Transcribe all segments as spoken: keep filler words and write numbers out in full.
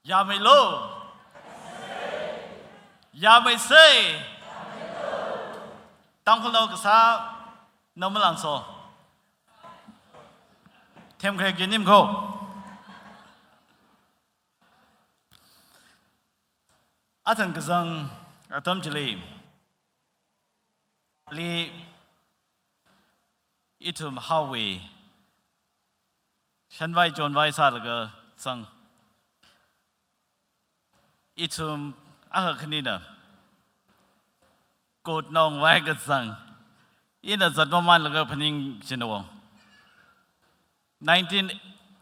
Yāmeilo. Yāmeisei. Tangkhulnao kasā, na malangso. Themkharek jinim ko. Athang kazang atam chili, li ithum haowui shanvai chonvai sālaga zang. Ithum akha khanina coat naongvai kazang. Ina zat mamanlaga phaning chinawang. Nineteen,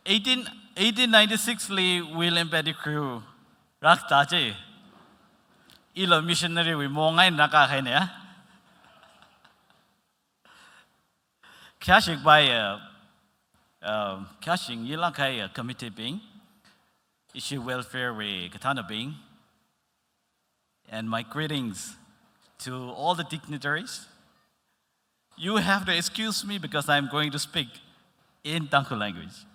eighteen, eighteen ninety-six li William Pettigrew rākatā chi. Ila missionary wui maong eina rākā haina ya. Khayāshik bai, uh, uh, khayāshik yilāk kahai, uh, committee bing, ishi welfare wui kathānabing, and my greetings to all the dignitaries. You have to excuse me because I'm going to speak in Tangkhul language.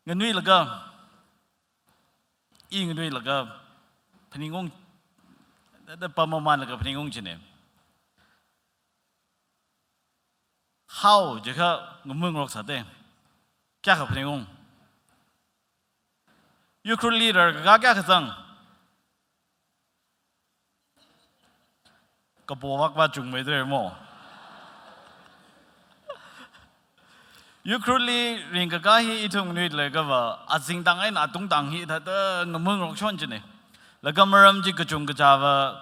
Nganuilaga, i nganuilaga, phaningung, da, da pamamanlaga phaningung chine. Hao, jikha ngamung rok sāte. Kayākha phaningung. Ukhrul li rarkakā kayākha zang. Kapo vakva chungmeidre mo. Ukhrul li ringkakā hi ithum nganuilaga va, azingtang eina atungtang hithāda ngamung rokshon chine. Laga maram chi kachungkachāva,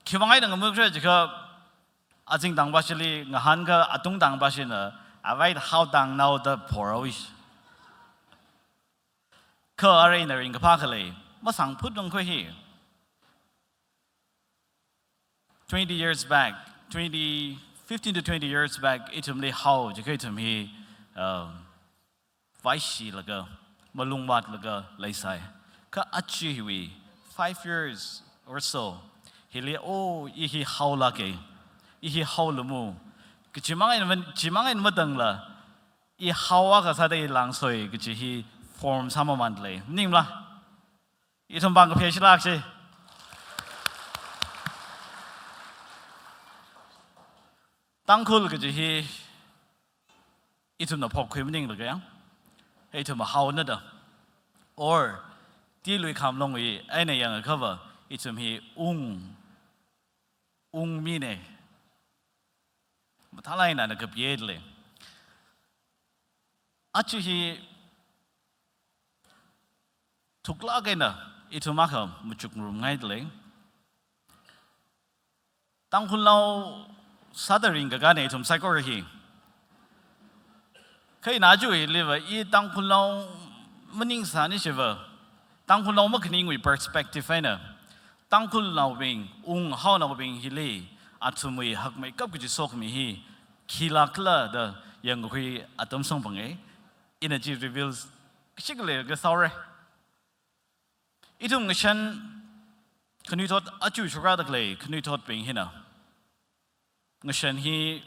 khivang eina ngamung kre jikha, azingtang pāshili ngahānkha atungtang pāshina, avai haotang naoda phorao ish. Kha arui ina ringkaphā khalei, masāngphut dong kho hi. Twenty years back, twenty, fifteen to twenty years back, ithumli hao, jikha ithum hi, um, vaishilaga, malungvātlaga leisai. Kha aja hiwui, five years or so, hili, oh, i hi haolāke, i hi haolamu. Kachimang eina man-, chimang eina matangla, i hao akha sāda i langsoi kaji hi form sāmamanlei. Maningla? Ithum pāng kaphei shilak shi. Tangkhul kaji hi ithumna phokkhui maninglaga yang. Ithum haonada. Or, T. Luikhamlungwui eina yangakha va, ithum hi ung, ung mine. Mathālāk eina na kapyetle. Aja hi thuklāk eina ithum akha machukngarumngaidalei. Tangkhulnao sāda ringkakāne ithum saikora hi. Kha ina aja hiliva i Tangkhulnao maningsāni shiva, Tangkhulnao makhaningwui perspective eina, Tangkhulnaobing, ung haonaobing hili, athumwui hakmeikap kaji sokhami hi, khilākla da yangkhui atam sangpange, ina chi reveals kashikle kasaore. Ithum ngashan khanuithot aja shokrādakhalei khanuithotbing hina. Ngashan hi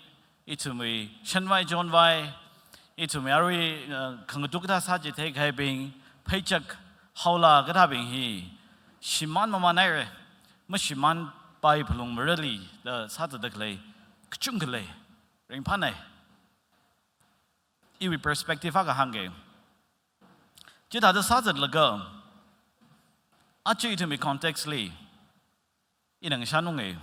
ithumwui shanvai chonvai, ithumwui arui, uh, khangatuk kathā sāchitheikahaibing, pheichak haola kathābing hi, shimān mamanhaire, mashimānpai phalung marali da sāzatdakhalei, kachungkha lei, ringphānai. Iwui perspective akha hāngke. Chithāda sāzatlaga, aja ithumwui context li, ina ngashan unge.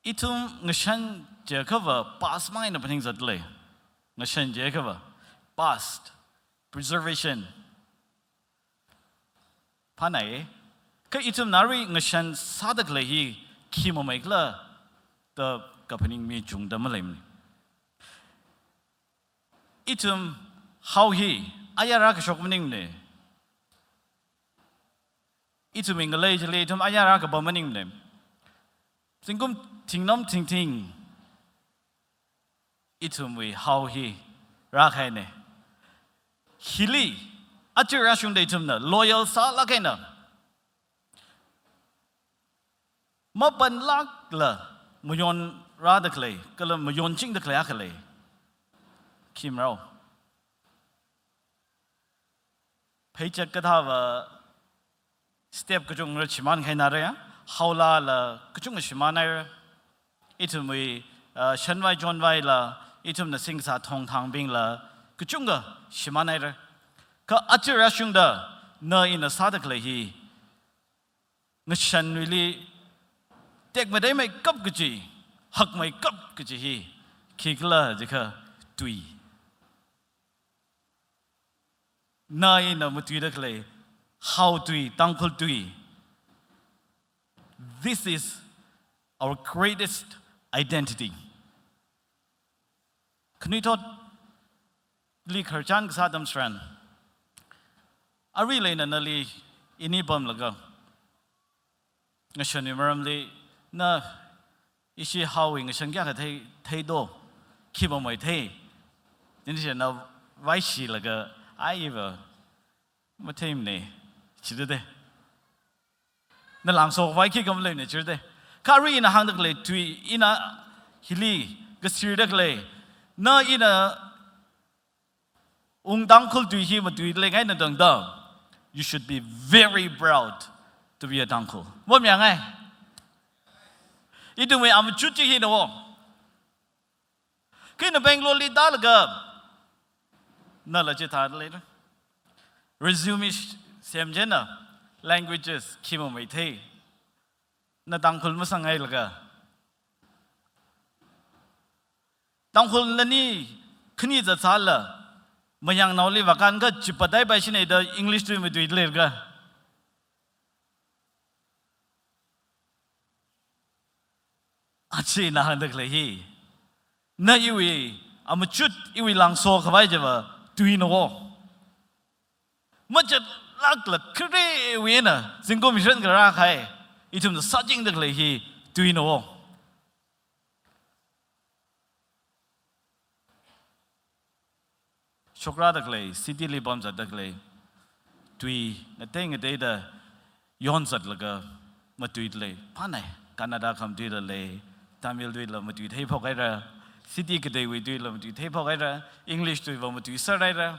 Ithum ngashan jiakhava past mang eina phaningzatlei. Ngashan jiakhava past, preservation. Phānai, kha ithumna arui ngashan sādakhalei hi khi mameikhala da kaphaningmi chungda maleimane. Ithum hao hi ayar kashok maningmane. Ithumwui ngalei chili ithum ayar kapam maningmane. Zingkum thingnom thingthing ithumwui hao hi rākahaine. Hili aja rāshungda ithumna loyal sālāk eina mapanlākla mayonrādakhalei, kala mayonchingdakhalei akha lei. Khi marao. paycheck kathāva step kachungra shimānkhainara, haolala kachunga shimānhaira. Ithumwui, uh, shanvai chonvaila, ithumna singsa thongthangbingla kachunga shimānhaira. Kha aja rāshungda na ina sāda khalei hi, ngashanwuili tekmateimeikap kaji, hakmeikap kaji hi khikhala jiakha tui. Na ina matuida khalei, Hao tui, Tangkhul tui. This is our greatest identity. Khanuithotli khararchan kasā atam tharan, aruila ina nali ini pamlaga, ngashanwui maramli, na ishi Haowui ngashan kayākha thei, theido, khi mamai thei. Chieina vaishilaga, ai iva matheimane, chida de. Na langso khavai khikha maleimane, chida de. Kha arui ina hāngda khalei tui, ina hili kasirda khalei, na ina Ung Tangkhul tui hi matuida leingai na tangda, you should be very proud to be a Tangkhul. Mamayāngai. Ithumwui amachut chi hina wo. Kha ina Bangalore li tālaga, nala chithāda leira. Resume sh-, semchieina, languages khi mamai thei. Na Tangkhul masāngailaga, Tangkhul nani khani zatsāla, mayangnaoli vākān kha chipataipai shine da English tui matuida leira kha. Aja ina hāngda khalei hi, na iwui amachut, iwui langso khavai chiva tuina wo. Machatlākla kharewui eina zingkum hiran kharā kahai, ithumna sāchingda khalei hi tuina wo. Shokrāda khalei, city li pamzatda khalei, tui ngatei ngateida yonzatlaga matuida lei, phānai, Kannada khamatuila lei, Tamil tuila matui theiphok haira, city kateiwui tuila matui theiphok haira, English tuiva matui sāhaira.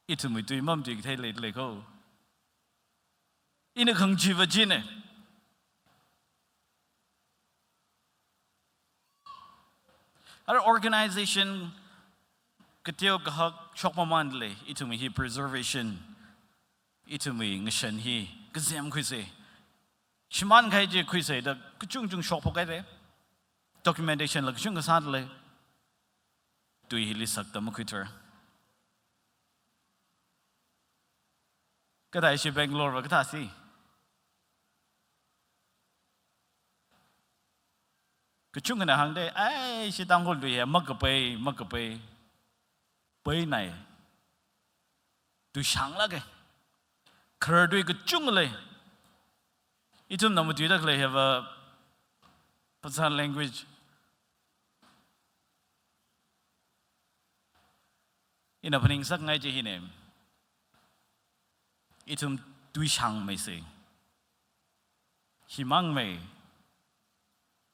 Ithumwui tui mamatui kathei leida lei kho. Ina khangachee va chine. Ara organization kateo kahak shokmamānda lei, ithumwui hi preservation, ithumwui ngashan hi kazem khuisa, shimānkahai chi khuisa da kachungchung shokphok haira. Documentation la kachungkha sāda lei. Tui hili sakta makhuithura. Kathā ishi Bangalore va kathā si. Kachungkhana hāngda, ai, ishi Tangkhul tui hi makapai, makapai. Painai. Tui shānglāka. Kharar tui kachunga lei. Ithumna matuida khalei hiva Pazan language. Ina phaningsakngai chi hine. Ithum tui shāngmeisa. Himangmei.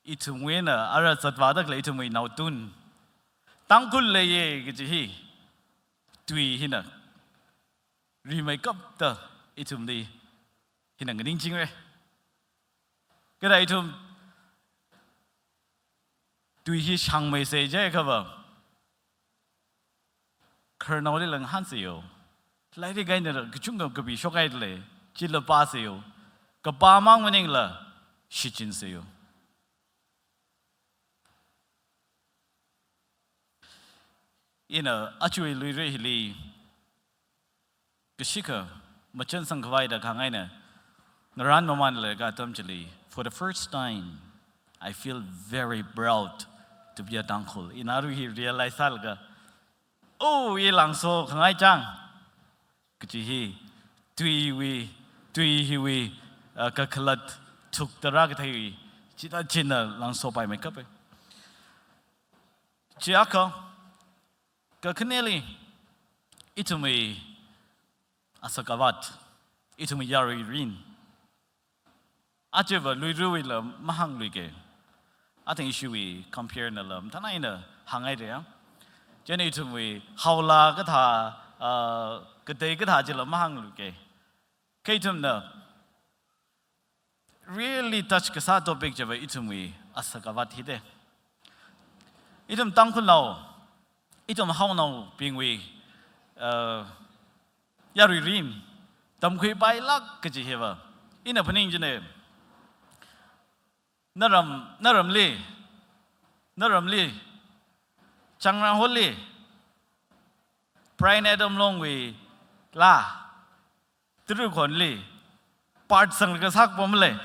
Ithumwui eina ara zatvāda khalei ithumwui naotun Tangkhul leiya kaji hi tui hina rimeikapta ithumli hina nganingchingra. Kha ithum tui hi shāngmeisa jiakhava, khararnaoli ngahānsa yo. Lairik eina kachungkha kapi shokhaida lei, chila pāsa yo. Kapā mang maningla shichinsa yo. Ina aja Luira hili kashikha machansang khavai da khangaina, ngarān mamānlaga atam chili, for the first time, I feel very proud to be a Tangkhul. Ina arui hi realize sālaga, oh, i langso khangai chang kaji hi, tuiwui, tui hiwui, ah, kakhalat thukta rākatheiwui, chithāda china langsopai meikapa. Chiakha, kakhaneli, ithumwui asak avat, ithumwui yarui rin. Ajava Luiraiwuila mahāngluika. Athang ishiwui compare nala mathānai eina hānghaira ya. Chieina ithumwui haola kathā, ah, katei kathā chila mahāngluike. Kha ithumna really touch kasā topic chiva ithumwui asak avat hi de. Ithum Tangkhulnao, ithum haonaobingwui, uh, yarui rim, tamkhuipailāk kaji hiva ina phaning chine. Naram, naramli, naramli, Changrang Hall li, Brian Adam Longwui laa, Tarakhonli, part sanglaga sākapam lei.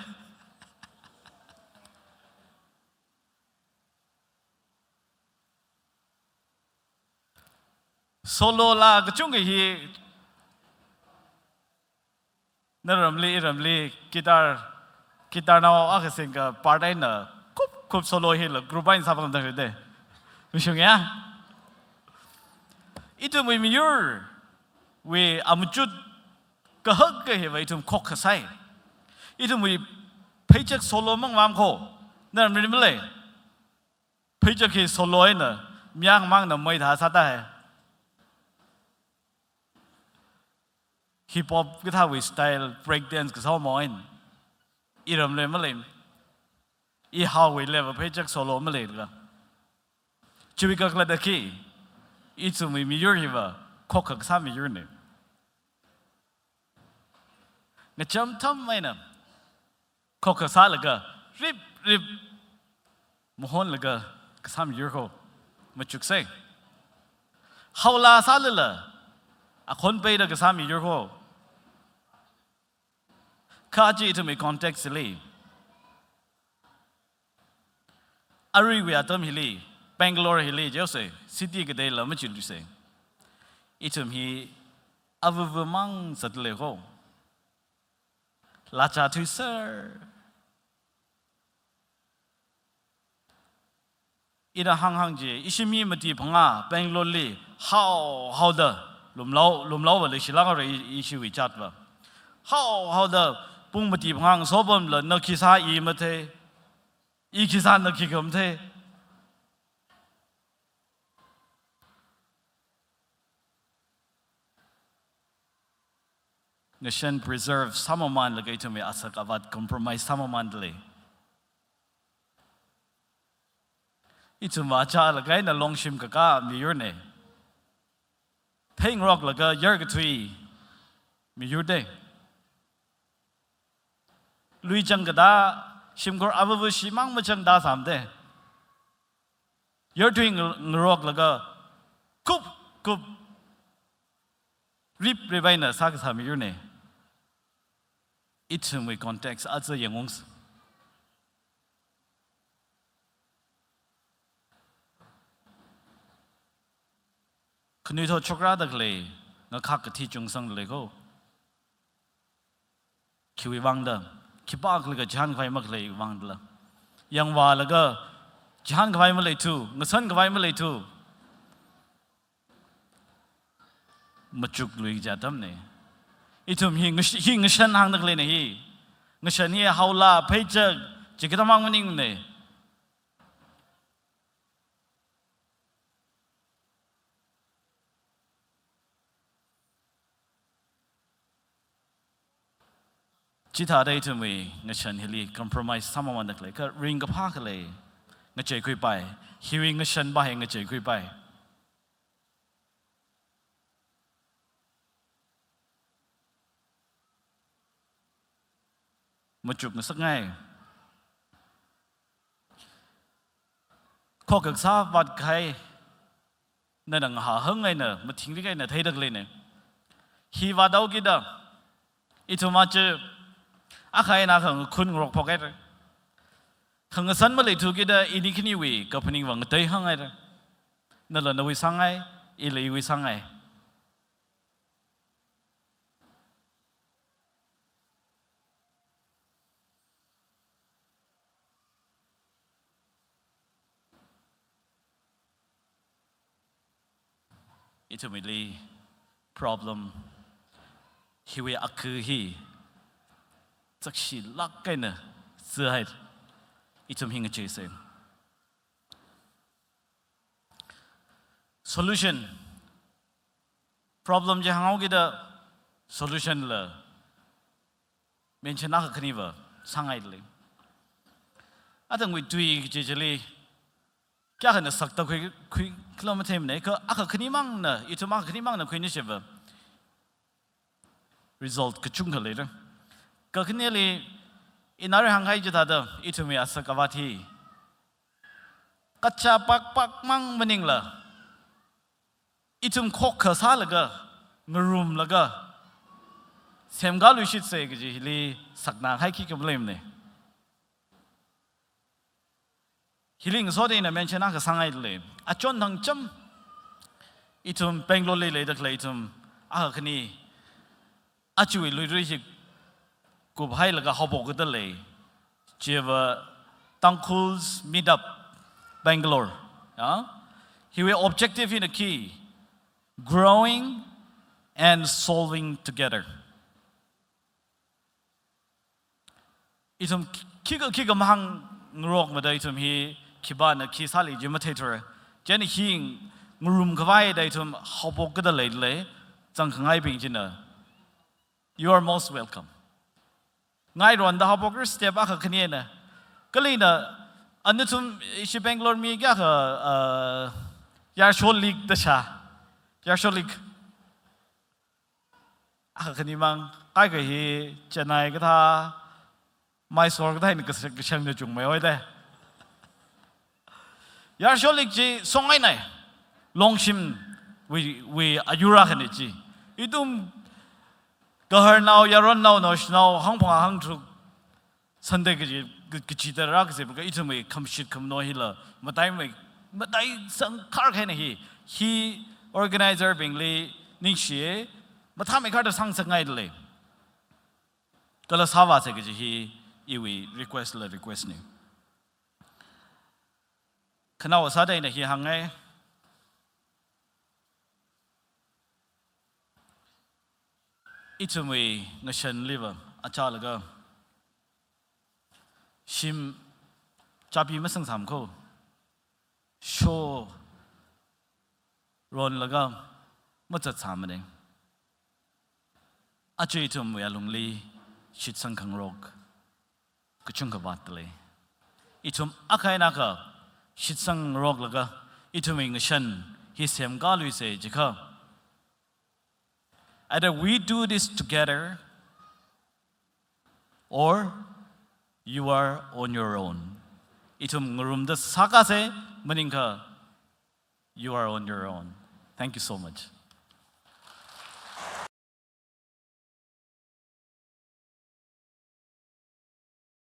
Solo laa kachungkha hi naramli, iramli, guitar, guitar nao akha singkha part eina khup khup solo hila group eina sāpam tangre de. Mashunga? Ithumwui miyurwui amachut kahak kahiva ithum khokkha sai. Ithumwui pheichak solo mangmang kho. Naramli malei. Pheichak hi solo eina, miyang mangna mai thā sāda hai. Hip hop kathāwui style, break dance kasā mo eina. Iramli malei. Ihaowuiliva pheichak solo maleilāka. Chiwui kakhalatda khi, ithumwui miyur hiva, khokkha kasā miyurne. Ngacham tham eina, khokkha sālaga, rip, rip, mahonlaga, kasā miyur kho, machuksei. Haola sālala, akhon peida kasā miyur kho. Kha chi ithumwui context li. Aruiwui atam hili, Bangalore hili, jose, city kateila machiluisei. Ithum hi avava mang zatlei kho. Lācha thuiser. Ina hānghāng chi, ishi mi mati phangā, Bangalore li, hao, haoda, lumlao, lumlaova leishilākra i, ishiwui jatva. Hao, haoda, pung mati phangā ngasopamla, na khi sā i mathei, i khi sā na khikha mathei. Ngashan preserve sāmamanlaga ithumwui asak avat compromise sāmamandalei. Ithumva chālaga eina longshim kakā miyurne. Phei ngaroklaga yar kathui miyur de. Lui chang kada, shimkhur avava shimang machang da sam de. Yarthui nga-, ngaroklaga, khup, khup, rip, rip eina sākasā miyurne. Ithumwui context aja yangungs. Khanuithot chokrada khalei, ngakhak kathi chungsangdalei kho. Khiwui vangda, khipākhala kachihān khavai makhalei vangdala. Yangvālaga, chihān khavai maleithu, ngasan khavai maleithu. Machuklui kaji atamne. Ithum hi ngash-, hi ngashan hāngda khaleina hi. Ngashan hi haola, pheichak, chikathā mang maningne. Chithāda ithumwui ngashan hili compromise sāmamanda khalei, kha ringkaphā khalei ngacheikhuipai, hiwui ngashanva hi ngacheikhuipai. Machuk ngasakngai. Khokkha kasā vātkahai, nana ngahānghai eina, mathingrik eina theida khaleine. Hi vāthaokida, ithum aja, akha eina akha ngakhun ngarokphok haira. Khangasan maleithukida, ini khaniwui kaphaningva ngateihāng haira. Nala nawui sāngai, ila iwui sāngai. Ithumwuili problem hiwui aku hi zakshilāk eina zahai, ithum hi ngacheisei. Solution. Problem chi hānghaokida solution la mention akha khaniva sāngailei. Athangwui tui kaji chili kayākhana sakta khui, khui khala matheimana, kha akha khanimangna, ithum akha khanimangna khuina chiva result kachungkha leira. Kakhaneli ina rāhānghai chithāda, ithumwui asak avāt hi kachā pakpakmang maningla, ithum khokkha sālaga, ngarumlaga semkāluishitsa kaji hili saknāhai khikha maleimana. Hili ngasoda ina mention akha sāngailei. Achon thangcham ithum Bangalore li leida khalei ithum akha khani aja iwui luilui hi kuphailaga haophokda lei. Chiva Tangkhuls Meetup Bangalore. Ya? Hiwui objective hina khi, growing and solving together. Ithum khikha khikha mahāngrokmada ithum hi khipāna khi sāli chi matheithura. Chieina hi ngarumkhavai da ithum haophokda leilei, zangkhangaibing china. You are most welcome. Ngaironda haophokra, step akha khanina. Kali ina, nathum ishi Bangalore mi kayākha, uh, Yarsholik da shā. Yarsholik. Akha khanimang, kaikha hi Chennai kathā, Mysore kathā eina kas-, kashangna chungmei hoida. Yarsholik chi songainai, Longshimwui, wui ayur akhana chi. Ithum gaharnao, yaronnao, naoshinao, hangphangā hangtharuk, Sunday kaji, ka-, kachida rākazipka ithumwui khamashit khamano hila mataimei, mataisang kharkahaina hi. Hi organizer bingli ningshiya, mathāmeikharda sāngasakngailei. Kala sāvāsa kaji hi iwui request la request na. Khanaowa sāda ina hi hāngngai. Ithumwui ngashanliva achālaga shim chāpi masangsam kho, shoronlaga mazatsāmana. Aja ithumwui alungli shitsang khangarok kachungkha vātlei. Ithum akha eina akha shitsangngaroklaga ithumwui ngashan hi semkāluisa jiakha, either we do this together or you are on your own. Ithum ngarumda sākāsa, maningakha you are on your own. Thank you so much.